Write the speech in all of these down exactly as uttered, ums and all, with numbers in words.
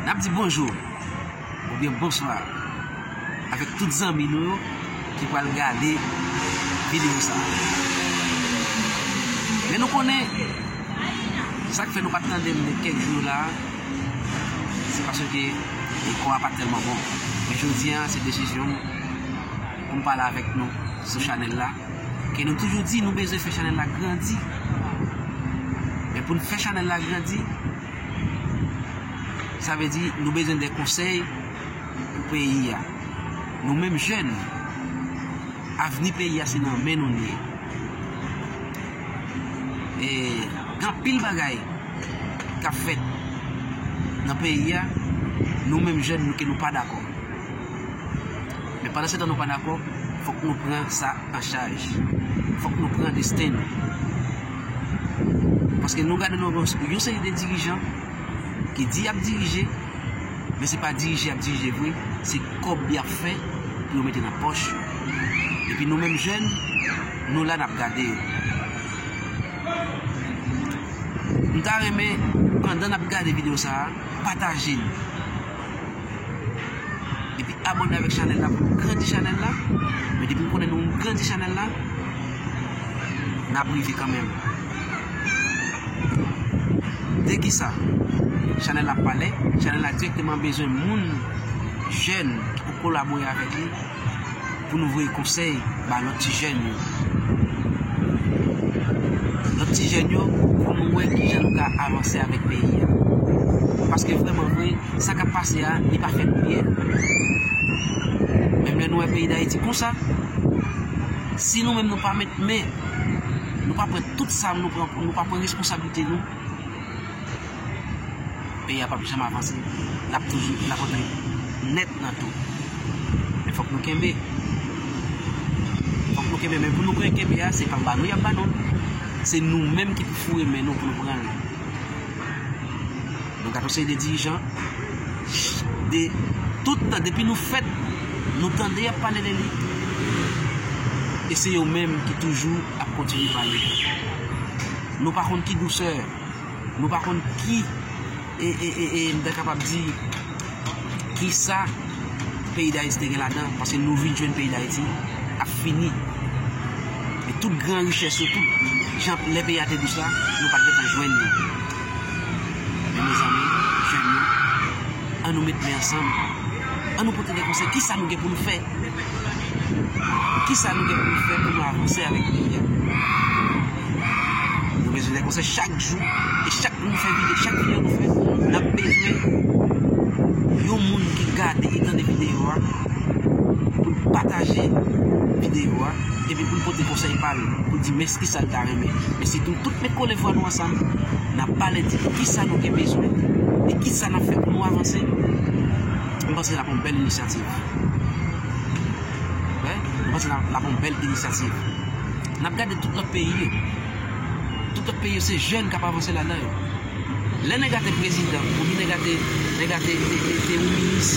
N ap di bonjou oubyen bonswa avèk tout zanmi nou yo ki pral gade videyo sa a. Men nou konnen, sa k fè nou pa t tande m de kèk jou la, se paske kò a pa t tèlman bon. Men jodi a, se desizyon m pou m pale avèk nou sou chanèl la. Ke nou toujou di, nou bezwen fè chanèl la grandi. Men pou n fè chanèl la grandi, sa vle di nou bezwen de konsèy pou peyi a. Nou menm jèn, avni peyi a se nan men nou li ye. E gen anpil bagay k ap fèt nan peyi a, nou menm jèn nou ke nou pa dakò. Men pandan se tan nou pa dakò, fòk nou pran sa an chaj. Fòk nou pran desten nou. Paske nou gade nou yon seri de dirijan ki di y ap dirije, men se pa dirije y ap dirije vre, se kòb y ap fè pou yo mete nan pòch yo. Epi nou menm jèn, nou la n ap gade yo. M ta renmen, pandan n ap gade videyo sa a, pataje l. Epi abòne avèk chanèl la pou nou grandi chanèl la. Men depi m konnen nou grandi chanèl la, n ap rive kanmenm. De kisa chanèl la ap pale? Chanèl la dirèkteman bezwen moun jèn ki pou kolabore avèk li pou nou voye konsèy ba lòt ti jèn yo. Lòt ti jèn yo, pou nou wè kijan nou ka avanse avèk peyi a. Paske vrèman vre, sa k ap pase a, li pa fè nou byen. Menm lè nou wè peyi Dayiti konsa, si nou menm nou pa met men, nou pa pran tout sa nou pran, nou pa pran responsablite nou, peyi a p ap janm avanse. L ap toujou, l ap antre nèt nan tou. Men fòk nou kenbe. Fòk nou kenbe. Men pou nou pran kenbe a, se pa ba nou y ap ba nou l. Se nou menm ki pou foure men nou pou nou pran l. Nou gade yon seri de dirijan, de tout tan, depi nou fèt, nou tande y ap pale de li. E se yo menm ki toujou ap kontinye pale. Nou pa konn ki dousè, nou pa konn ki, e, e, e, e, m ta kapab di, kisa peyi Dayiti te gen ladan, paske nou vin jwenn peyi Dayiti ap fini. E tout gran richès yo, tout jan lè peyi a te dous la, nou pa t gentan jwenn yo. Men mezanmi, jèn yo, an nou met men ansanm. An nou pote de konsèy. Kisa nou gen pou nou fè? Kisa nou gen pou nou fè pou nou avanse avèk peyi a? Nou bezwen de konsèy chak jou. E chak nou fè videyo, chak videyo nou fè, n ap bezwen yon moun ki gade e tande videyo a, pou l pataje videyo a, epi pou l pote konsèy pa l, pou l di men kisa l ta renmen. Men sitou tout met kole vwa nou ansanm, n ap pale di kisa nou gen bezwen, e kisa n ap fè pou nou avanse. M panse l ap yon bèl inisyativ. Wi, m panse l ap, l ap yon bèl inisyativ. N ap gade tout lòt peyi yo. Tout lòt peyi yo, se jèn k ap avanse ladan yo. Lè nèg la te prezidan, oubyen nèg la te, nèg la te, te, te, te yon minis,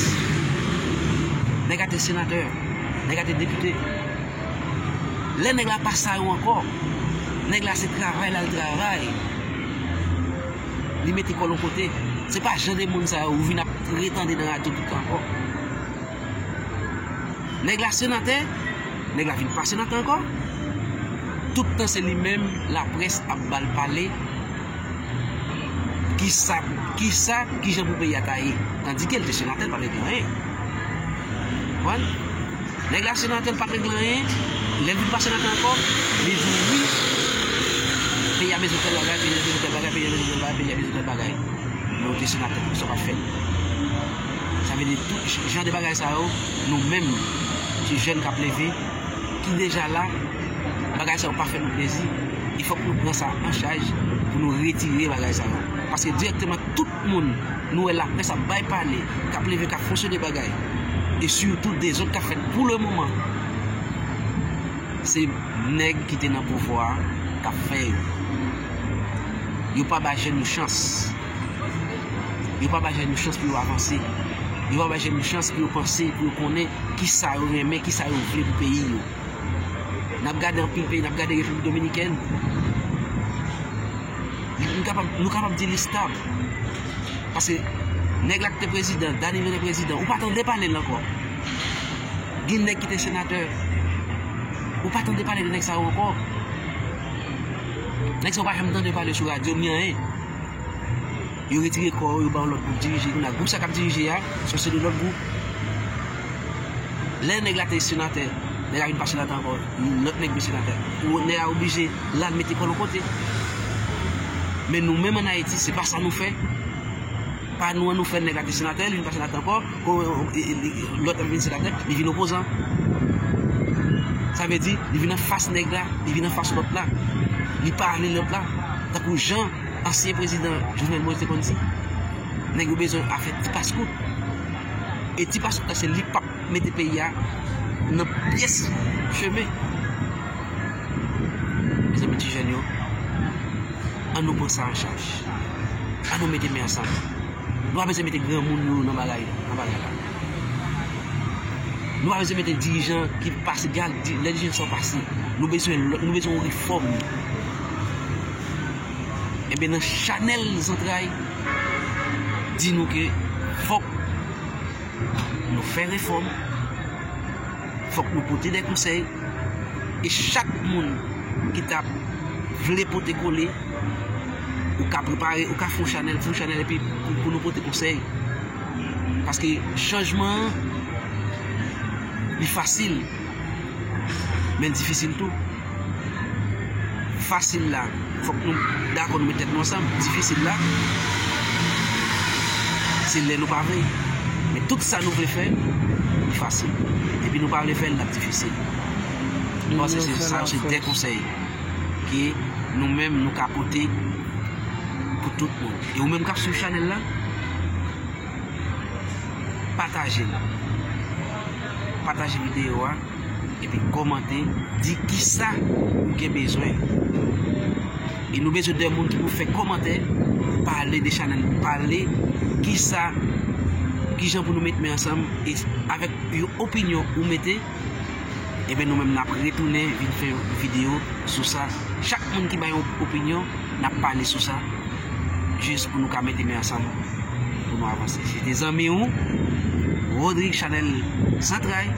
nèg la te senatè, nèg la te depite. Lè nèg la pa sa yo ankò, nèg la se travay l al travay. Li mete kò l yon kote. Se pa jan de moun sa yo ou vin ap retande nan radyo tout tan ankò. Nèg la senatè, nèg la vin pa senatè ankò. Tout tan se li menm, laprès ap ba l pale. Kisa, kisa, kijan pou peyi a ta ye? Tandike l te senatè, l pa t regle anyen. Konprann? Nèg la senatè, l pa t regle anyen. Lè l vin pa senatè ankò, li di wi, peyi a bezwen tèl bagay, peyi a bezwen tèl bagay, peyi a bezwen tèl bagay, peyi a bezwen tèl bagay. Men ou te senatè, poukisa w pa t fè l? Sa vle di tout j-, jan de bagay sa yo, nou menm, ti jèn k ap leve, ki deja la, bagay sa yo pa fè nou plezi. E fòk nou pran sa an chaj pou nou retire bagay sa yo. Paske dirèkteman, tout moun nou wè laprès ap bay pale, k ap leve, k ap fonksyone bagay, e sitou dezòd k ap fèt pou le moman, se nèg ki te nan pouvwa a k ap fè yo. Yo pa bay jèn yo chans. Yo pa bay jèn yo chans pou yo avanse. Yo pa bay jèn yo chans pou yo panse, pou yo konnen kisa yo renmen, kisa yo vle pou peyi yo. N ap gade anpil peyi, n ap gade Repiblik Dominikèn. Nou kapab, nou kapab di li stab. Paske Nèg la ki te prezidan, Danilo te prezidan, ou pa tande pale l ankò. Gen nèg ki te senatè, ou pa tande pale de nèg sa yo ankò. Nèg sa yo pa janm tande pale sou radyo ni anyen. Yo retire kò yo, yo ba yon lòt gwoup dirije. Kounye a, gwoup sa k ap dirije a, se yon seri de lòt gwoup. Lè nèg la te senatè, nèg la vin pa senatè ankò, lòt nèg vin senatè. Ou nèg la oblije l al mete kò l yon kote. Men nou menm ann Ayiti, se pa sa nou fè. Pa nou an nou fè nèg la te senatè, li vin pa senatè ankò, ko- e- e- li- lòt la vin senatè, li vin opozan. Sa vle di, li vin anfas nèg la, li vin anfas lòt la. Li pa ale lòt la. Tankou jan ansyen prezidan Jovenel Moïse te konn di, nèg yo bezwen afè ti paskout. E ti paskout la, se li k p ap mete peyi a nan pyès chemen. Mezanmi, ti jèn yo, ann nou pran sa an chaj. Ann nou mete men ansanm. Nou pa bezwen mete granmoun yo nan bagay, nan bagay la. Nou pa bezwen mete dirijan ki pase, gad, di- lè dirijan sa yo pase. Nou bezwen lòt, nou bezwen yon refòm. Ebyen, nan chanèl Zantray, di nou ke fòk nou fè refòm, fòk nou pote de konsèy, e chak moun ki ta vle pote kole, ou ka prepare, ou ka fè yon chanèl, fè yon chanèl epi pou, pou nou pote konsèy. Paske chanjman an, li fasil, men l difisil tou. Fasil la, fòk nou dakò, nou met tèt nou ansanm. Difisil la, se lè nou pa vle. Men tout sa nou vle fè, li fasil. Epi nou pa vle fè l, l ap difisil. Mwen panse se sa, se de konsèy ke nou menm nou ka pote pou tout moun. E ou menm k ap swiv chanèl la, pataje l. Pataje videyo a, epi kòmante, di kisa ou gen bezwen. E nou bezwen de moun ki pou fè kòmantè, pale de chanèl, pale kisa, kijan pou nou met men ansanm, e avèk yon opinyon ou mete, ebyen nou menm n ap retounen vin fè yon videyo sou sa. Chak moun ki bay yon opinyon, n ap pale sou sa, jis pou nou ka mete men ansanm pou nou avanse. Se te zanmi w, Rodrigue, chanèl Zantray.